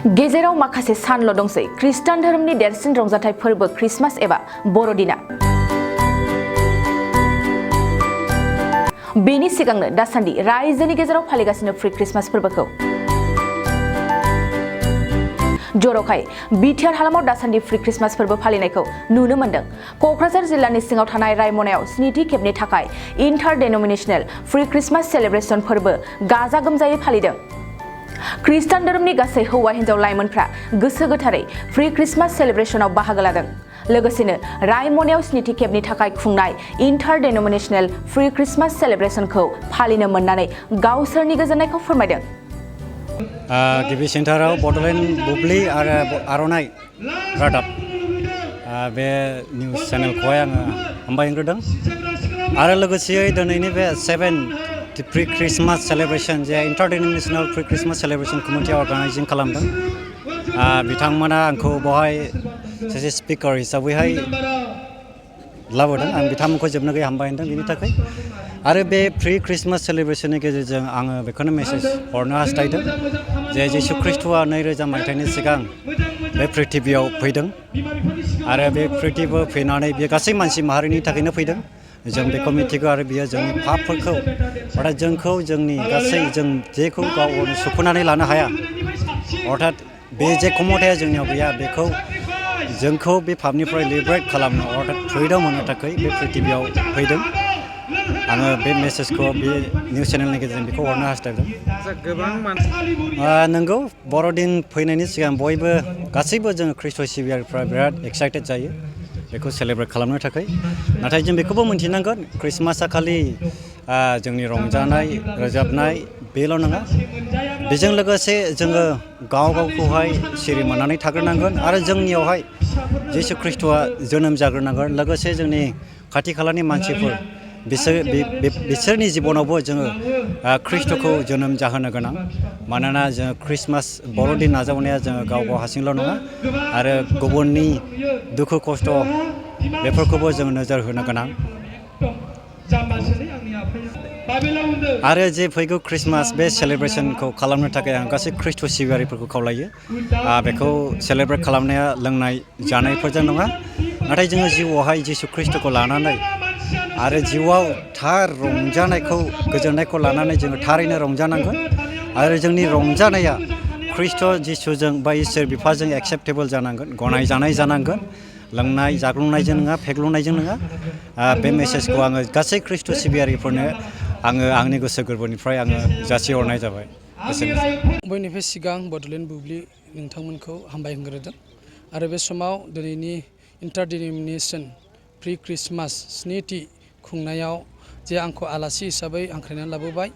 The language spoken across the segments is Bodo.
गेजेराव माखासे सानल' दंसै ख्रिस्टान धोरोमनि देरसिन रंजाथाइ फोरबो ख्रिस्टमास एबा बर'दिना। बेनि सिगांनो दासान्दि रायजोनि गेजेराव फालिगासिनो प्रि ख्रिस्टमास फोरबोखौ। जर'खायै बिटिआर हालामाव दासान्दि प्रि ख्रिस्टमास फोरबो फालिनायखौ नुनो मोन्दों। क'क्राझार जिल्लानि सिङाव थानाय रायमनायाव स्निथि खेबनि थाखाय इन्टार-डेनोमिनेशनेल प्रि-ख्रिस्टमास सेलेब्रेशन फोरबो गाजा गोमजायै फालिदों। ख्रिस्टान धोरोमनि गासै हौवा हिन्जाव लाइमोनफ्रा गोसो गोथारै प्रि ख्रिस्टमास सेलेब्रेशनाव बाहागो लादों। लोगोसेनो रायमनायाव स्निथि खेबनि थाखाय खुंनाय इन्टार-डेनोमिनेशनेल प्रि ख्रिस्टमास सेलेब्रेशनखौ फालिनो मोननानै गावसोरनि गोजोननायखौ फोरमायदों। गिबि सेन्टाराव बड'लेण्ड बुब्लि आरो आर'नाइ रादाब बे निउस चेनेलखौहाय आङो हामबायग्रोदों आरो लोगोसेयै दिनैनि बे 7th प्रि ख्रिस्टमास सेलेब्रेशन जे इन्टार-डेनोमिनेशनेल प्रि ख्रिस्टमास सेलेब्रेशन कमिटिया अर्गानाइजिं खालामदों। बिथांमोना आंखौ बेवहाय सासे स्पिकार हिसाबैहाय लाबोदों। आं बिथांमोनखौ जोबनो गैयै हामबाय होनदों बिनि थाखाय। आरो बे प्रि ख्रिस्टमास सेलेब्रेशननि गेजेरजों आङो बेखौनो मेसेज हरनो हास्थायदों जे जिशु ख्रिस्ट'आ 2000 मायथाइनि सिगां बे प्रिथिबियाव फैदों आरो बे प्रिथिबियाव फैनानै बे गासै मानसि माहारिनि थाखायनो फैदों। जों बेखौ मिथिगौ आरो बियो जोंनि पापफोरखौ अर्थात जोंखौ जोंनि गासै जों जेखौ गाव गावनो सुख'नानै लानो हाया अर्थात बे जे क्षमताया जोंनियाव गैया बेखौ जोंखौ बे पापनिफ्राय लिबारेट खालामनो अर्थात फ्रिडम होनो थाखाय बे प्रिथिबियाव फैदों। आङो बे मेसेजखौ बे निउस चेनेलनि गेजेरजों बेखौ हरनो हास्थायदों। नंगौ बर'दिन फैनायनि सिगां बयबो गासैबो जोङो ख्रिस्ट' सिबियारिफ्रा बिराद एक्साइटेड जायो बेखौ सेलेब्रेट खालामनो थाखाय। नाथाय जों बेखौबो मोनथिनांगोन ख्रिस्टमासआ खालि जोंनि रंजानाय रोजाबनाय बेल' नङा। बेजों लोगोसे जोङो गाव गावखौहाय सिरि मोननानै थाग्रोनांगोन आरो जोंनियावहाय जिशु ख्रिस्ट'आ जोनोम जाग्रोनांगोन। लोगोसे जोंनि खाथि खालानि मानसिफोर बिसोरनि जिबनावबो जोङो ख्रिस्ट'खौ जोनोम जाहोनो गोनां। मानोना जोङो ख्रिस्टमास बर'दिन नाजावनाया जोङो गाव गाव हारसिंल' नङा आरो गुबुननि दुखु खस्थ' बेफोरखौबो जों नोजोर होनो गोनां। आरो जे फैगौ ख्रिस्टमास बे सेलेब्रेशनखौ खालामनो थाखाय आं गासै ख्रिस्ट' सिबियारिफोरखौ खावलायो। बेखौ सेलेब्रेट खालामनाया लोंनाय जानायफोरजों नङा नाथाय जोङो जिउआवहाय जिशु ख्रिस्ट'खौ लानानै आरो जिउआव थार रंजानायखौ गोजोननायखौ लानानै जोङो थारैनो रंजानांगोन आरो जोंनि रंजानाया ख्रिस्ट' जिशुजों बा इसोर बिफाजों एक्सेप्टेबोल जानांगोन, गनायजानाय जानांगोन। लोंनाय जाग्लुंनायजों नङा फेग्लुंनायजों नङा। बे मेसेजखौ आङो गासै ख्रिस्ट' सिबियारिफोरनो आङो आंनि गोसो गोरबोनिफ्राय आङो जासिहरनाय जाबाय। बयनिफ्राय सिगां बड'लेण्ड बुब्लि नोंथांमोनखौ हामबाय होग्रोदों आरो बे समाव दिनैनि इन्टार-डेनोमिनेशन प्रि ख्रिस्टमास स्निथि खुंनायाव जे आंखौ आलासि हिसाबै हांख्रायनानै लाबोबाय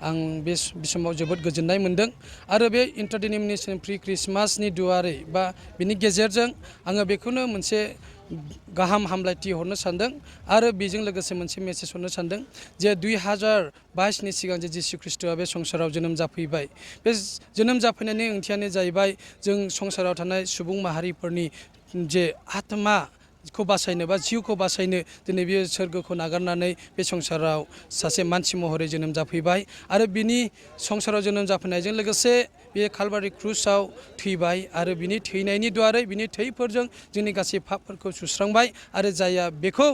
आं बे समाव जोबोद गोजोननाय मोन्दों आरो बे इन्टार-डेनोमिनेशन प्रि ख्रिस्टमासनि दुवारै बा बिनि गेजेरजों आङो बेखौनो मोनसे गाहाम हामलायथि हरनो सानदों आरो बेजों लोगोसे मोनसे मेसेज हरनो सानदों जे 2022नि सिगां जे जिशु ख्रिस्ट'आ बे संसाराव जोनोम जाफैबाय। बे जोनोम जाफैनायनि ओंथियानो जाहैबाय जों संसाराव थानाय सुबुं माहारिफोरनि जे आत्माखौ बासायनो बा जिउखौ बासायनो दिनै बे सोरगोखौ नागारनानै बे संसाराव सासे मानसि महरै जोनोम जाफैबाय आरो बिनि संसाराव जोनोम जाफैनायजों लोगोसे बे कालभारि क्रुसाव थैबाय आरो बिनि थैनायनि दुवारै बिनि थैफोरजों जोंनि गासै पापफोरखौ सुस्रांबाय आरो जायहा बेखौ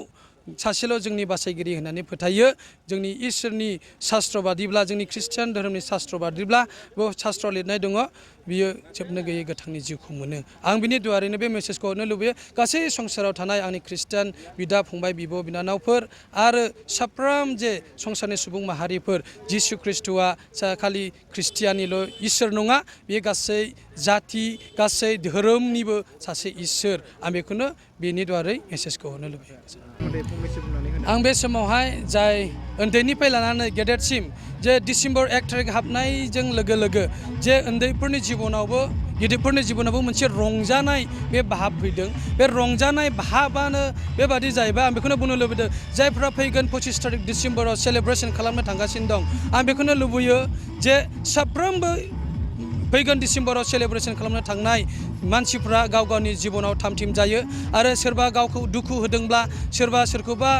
सासेल' जोंनि बासायगिरि होननानै फोथायो। जोंनि इसोरनि शास्त्र बादिब्ला जोंनि ख्रिस्टियान धोरोमनि शास्त्र बादिब्ला बे शास्त्रआव लिरनाय दङ बियो जोबनो गैयै गोथांनि जिउखौ मोनो। आं बिनि दुवारैनो बे मेसेजखौ हरनो लुबैयो गासै संसाराव थानाय आंनि ख्रिस्टियान बिदा फंबाय बिब' बिनानावफोर आरो साफ्रोम जे संसारनि सुबुं माहारिफोर जिशु ख्रिस्ट'आ खालि ख्रिस्टियानिल' इसोर नङा बे गासै जाथि गासै धोरोमनिबो सासे इसोर। आं बेखौनो बेनि दुवारै मेसेजखौ हरनो लुबैयो। आं बे समावहाय जाय उन्दैनिफ्राय लानानै गेदेरसिम जे डिसेम्बर 1 थारिख हाबनायजों लोगो लोगो जे उन्दैफोरनि जिबनावबो गिदिरफोरनि जिबनावबो मोनसे रंजानाय बे भाब फैदों। बे रंजानाय भाबानो बेबादि जाहैबाय। आं बेखौनो बुंनो लुबैदों जायफ्रा फैगोन 25 थारिख डिसेम्बराव सेलेब्रेशन खालामनो थांगासिनो दं आं बेखौनो लुबैयो जे साफ्रोमबो फैगोन डिसेम्बराव सेलेब्रेसन खालामनो थांनाय मानसिफ्रा गाव गावनि जिबनाव थामथिम जायो आरो सोरबा गावखौ दुखु होदोंब्ला सोरबा सोरखौबा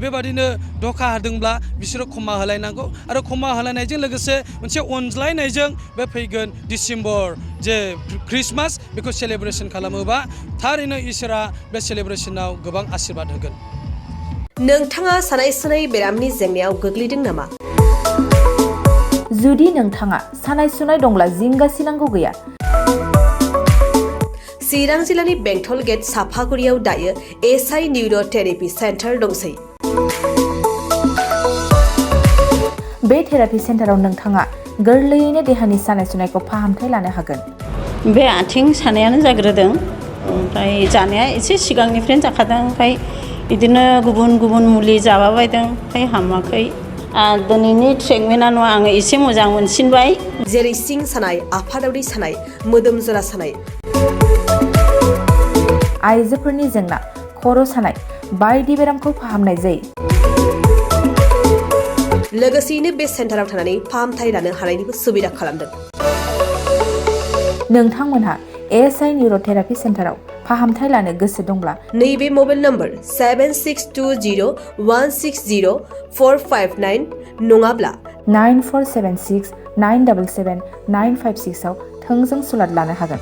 बेबादिनो धोखा होदोंब्ला बिसोरो क्षमा होलायनांगौ आरो क्षमा होलायनायजों लोगोसे मोनसे अनज्लायनायजों बे फैगोन डिसेम्बर जे ख्रिस्टमास बेखौ सेलेब्रेसन खालामोबा थारैनो इसोरा बे सेलेब्रेसनाव गोबां आशीर्बाद होगोन। नोंथाङा सानाय सुनाय बेरामनि जेंनायाव गोग्लैदों नामा? जुदि नोंथाङा सानाय सुनाय दंब्ला जिंगासिनांगौ गैया। चिरां जिल्लानि बेंटल गेट साफागुरियाव दायो एसआइ निउर' थेरापि सेन्टार दंसै। बे थेरापि सेन्टाराव नोंथाङा गोरलैयैनो देहानि सानाय सुनायखौ फाहामथाय लानो हागोन। बे आथिं सानायानो जाग्रोदों, ओमफ्राय जानाया एसे सिगांनिफ्रायनो जाखादों, ओमफ्राय बिदिनो गुबुन गुबुन मुलि जाबाबायदों, ओमफ्राय हामाखै। दिनैनि ट्रिटमेन्टआ नङा, आङो एसे मोजां मोनसिनबाय। जेरै सिं सानाय, आफादावरि सानाय, मोदोम जरा सानाय, आइजोफोरनि जेंना, खर' सानाय बायदि बेरामखौ फाहामनाय जायो। लोगोसेयैनो बे सेन्टाराव थानानै फाहामथाय लानो हानायनिबो सुबिदा खालामदों। नोंथांमोनहा एसआइ निउर' थेरापि सेन्टाराव फाहामथाय लानो गोसो दंब्ला नैबे मबाइल नम्बर 7620160459 नङाब्ला 9476977956 आव थोंजों सुलाद लानो हागोन।